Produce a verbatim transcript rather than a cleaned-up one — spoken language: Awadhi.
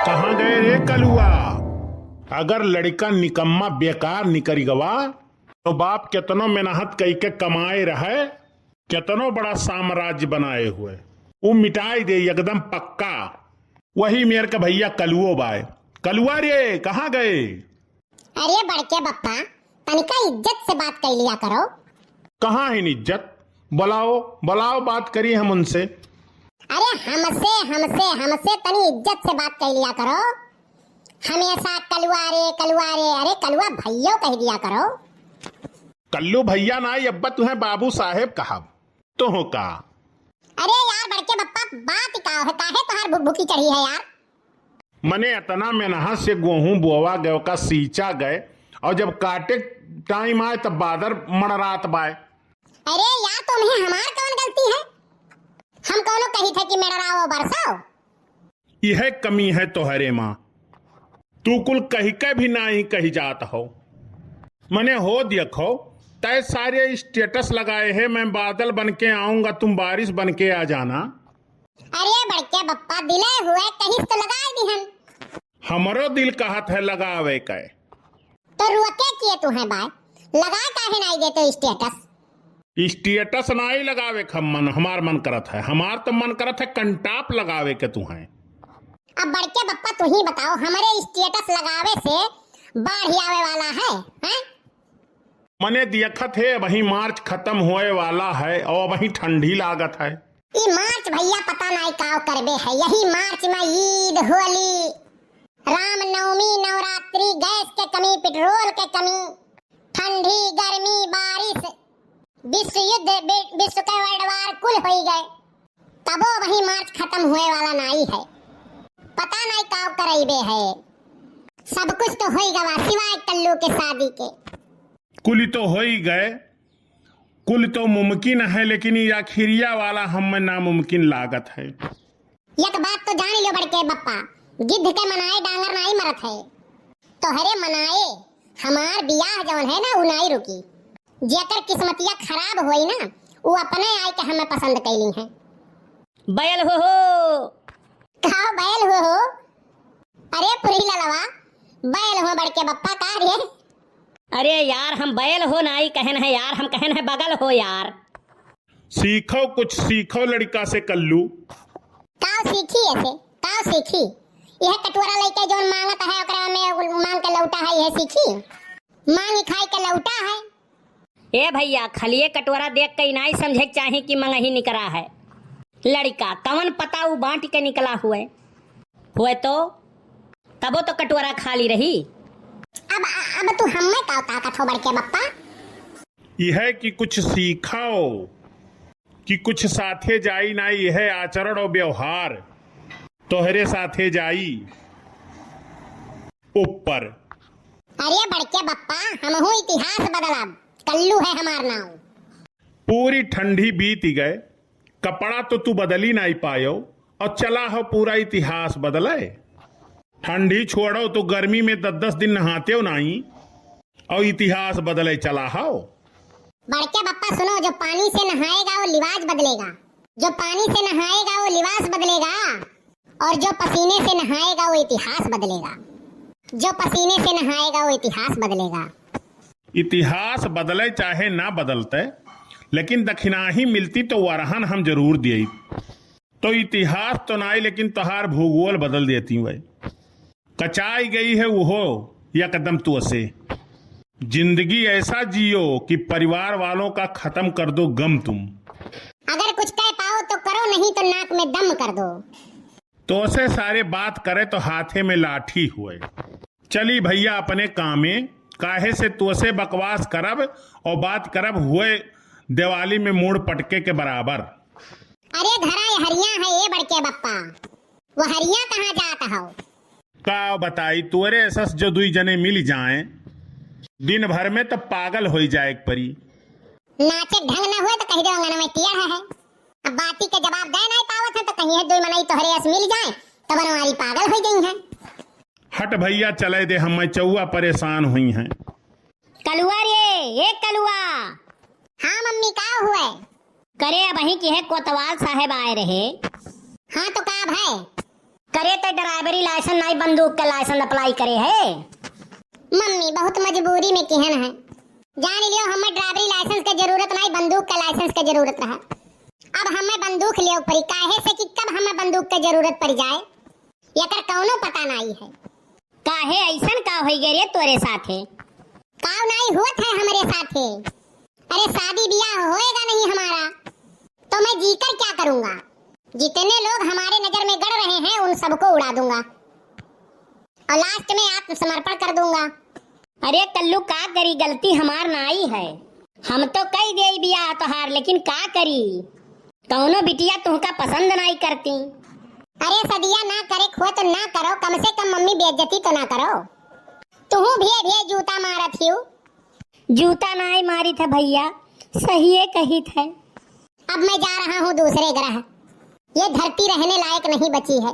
कहाँ गए रे कलुआ? अगर लड़िका निकम्मा बेकार निकरि गवा, तो बाप केतनो मेहनत कइके कमाए रहे, केतनो बड़ा साम्राज्य बनाए हुए, उ मिटाई दे एकदम पक्का। वही मेर का भइया कलुओ बाय। कलुआ रे, कहाँ गए? अरे बड़के बप्पा, तनिका इज्जत से बात कइ लिया करो। कहाँ है इज्जत? बुलाओ, बुलाओ, बात करी हम उनसे। अरे हमसे, हमसे, हमसे तनी इज्जत से बात कइ लिया करो। हमेशा कलुआ रे, कलुआ रे, अरे कलुआ भइयो कहि दिया करो। कल्लू भइया नाई, अब्बा तुहें बाबू साहेब कहब। तो हो का? अरे यार बड़के बप्पा, बात का है, काहे तोहार भुकभुकी चढ़ी है यार? मने एतना मेहनत से गोहूँ बोवा गए, ओका सींचा गए, और जब काटे टाइम आए तब बादर मड़रात बाय। अरे यार, तुम्हें हमार कौन गलती है? हम कौनो कही थे कि मेड़राओ बरसाओ? यह कमी है तोहरे माँ, तू कुल कही के भी नाहीं कही जात हो। मने हो देखो, तय सारे status लगाए है, मैं बादल बन के आऊंगा, तुम बारिश बन के आ जाना। अरे बड़के बप्पा, दिले हुए कहीं तो लगाए दिहन। हमरो दिल कहत है लगावे के। तो रुके किए तू है बाय, लगाए काहे नाई देते status? Status नाई लगावे के हम मन, हमार मन करत है, हमार तो मन करत है कंटाप लगावे के तू है। अब बड़के बप्पा तू ही बताओ, हमरे status लगावे से बाढ़ आवे वाला है, हैं? मने दियखत है, अबहीं मार्च खतम होए वाला है और अबहीं ठंडी लागत है। ई मार्च भइया पता नाई काव करबे है। यही मार्च में ईद, होली, रामनवमी, नवरात्रि, गैस के कमी, पेट्रोल के कमी, ठंडी, गर्मी, बारिश, विश्व युद्ध, बि-, विश्व के World War कुल होई गए। तबो वही मार्च खतम होए वाला नाई है। पता नाई काव करइबे है। सब कुछ तो होई गवा सिवाय कल्लू के शादी के। कुल तो होई गए, कुल तो मुमकिन है, लेकिन ये आखिरिया वाला हमें नामुमकिन लागत है। एक बात तो जान लो बड़के बप्पा, गिद्ध के मनाए डांगर नाई मरत है। तोहरे मनाए हमार बियाह जौन है ना, उ नाई रुकी। जेकर किस्मतिया खराब होई ना, उ अपने आए के हमें पसंद कैली हैं। बैल हो हो। का बैल हो हो? अरे पुरी ललवा, बैल हो बड़के बप्पा का रे? अरे यार, हम बैल हो नाई कहन है यार, हम कहन है बगल हो यार। सीखो, कुछ सीखो लड़िका से कल्लू। काव सीखी ऐसे? काव सीखी? यह कटोरा लइके जौन मांगत है, ओकरा में मांग के लौटा है, यह सीखी? मांगी खाई के लौटा है। ए भइया, खलिए कटोरा देख के नाई समझे के चाही कि मंगही निकरा है। लड़िका, कवन पता उ बांट के निकला हुए। हुए तो, तबो तो कटोरा खाली रही। अब, अब तू हमें का ताकत हो बड़के बप्पा? यह कि कुछ सीखो, कि कुछ साथे जाई ना, यह आचरण और व्यवहार तोहरे साथे जाई ऊपर। अरे बड़के बप्पा, हमहू इतिहास बदलब, कल्लू है हमार नाम। पूरी ठंडी बीत गए, कपड़ा तो तू बदली नाई पायो और चला हो पूरा इतिहास बदले। ठंडी छोड़ो तो गर्मी में दस दस दिन नहाते हो नाई और इतिहास बदले चला हो। बड़के बप्पा सुनो, जो पानी से नहाएगा वो लिबास बदलेगा, जो पानी से नहाएगा वो लिबास बदलेगा, और जो पसीने से नहाएगा वो इतिहास बदलेगा, जो पसीने से नहाएगा वो इतिहास बदलेगा। इतिहास बदले चाहे ना बदलते, लेकिन दखिनाही मिलती तो वरहन हम जरूर दिए। तो इतिहास तो नाई, लेकिन तोहार भूगोल बदल देती हुए। कचाई गई है वो यकदम तो से। जिंदगी ऐसा जियो कि परिवार वालों का खत्म कर दो गम तुम। अगर कुछ कह पाओ तो करो, नहीं तो नाक में दम कर दो। तोसे सारे बात करे तो हाथे में लाठी हुए। चली भइया अपने कामे, काहे से तोसे बकवास करब और बात करब हुए दिवाली में मूड़ पटके के बराबर। अरे धरा ये हरिया है, ए बड़के बप्पा, वो हरिया कहाँ जात हो? का बताई, तोरे सस जो दुई जने मिल जाएं, दिन भर में तो पागल होई जाए के परी। नाचे ढंग न हुए तो कह दो अंगन में टियर है। अब बाती के जवाब दे नहीं पावत है तो कहीं है दुई मनई तोहरे अस मिल जाए तो बनवारी पागल हो गई है। हट भइया, चले दे, हम चौआ परेशान हुई हैं। कलुआ रे, ए कलुआ। हाँ मम्मी, का हुए? करे अबहीं कि है कोतवाल साहेब आए रहे। हाँ तो का भाई? करे ते ड्राइवरी लाइसेंस नाई, बंदूक के लाइसेंस अप्लाई करे है। मम्मी, बहुत मजबूरी में किहन है। जान लियो, हमें ड्राइवरी लाइसेंस के जरूरत नाई, बंदूक के लाइसेंस के जरूरत रहा। अब हमें बंदूक लियो परी, काहे से कि कब हमें बंदूक के जरूरत पड़ जाए, एकर कौनो पता नाई है। काहे, ऐसन का होई गए रे तोरे साथे? काव नाई होत है हमरे साथे। अरे, शादी ब्याह होएगा नहीं हमारा, तो मैं जीकर क्या करूंगा? जितने लोग हमारे नजर में गड़ रहे हैं, उन सबको उड़ा दूंगा और लास्ट में आत्मसमर्पण कर दूंगा। अरे कल्लू, का करी, गलती हमार नाई है। हम तो कई देई बियाह तोहार, लेकिन का करी, कौनो बिटिया तुहका पसंद नाई करती। अरे सदिया, ना करे खोए तो ना करो, कम से कम मम्मी बेइज्जती तो ना करो। तुहू भिये भिये जूता मारत हियो। जूता नाई मारित है भैया, सहिए कहित है। अब मैं जा रहा हूँ दूसरे ग्रह, ये धरती रहने लायक नहीं बची है।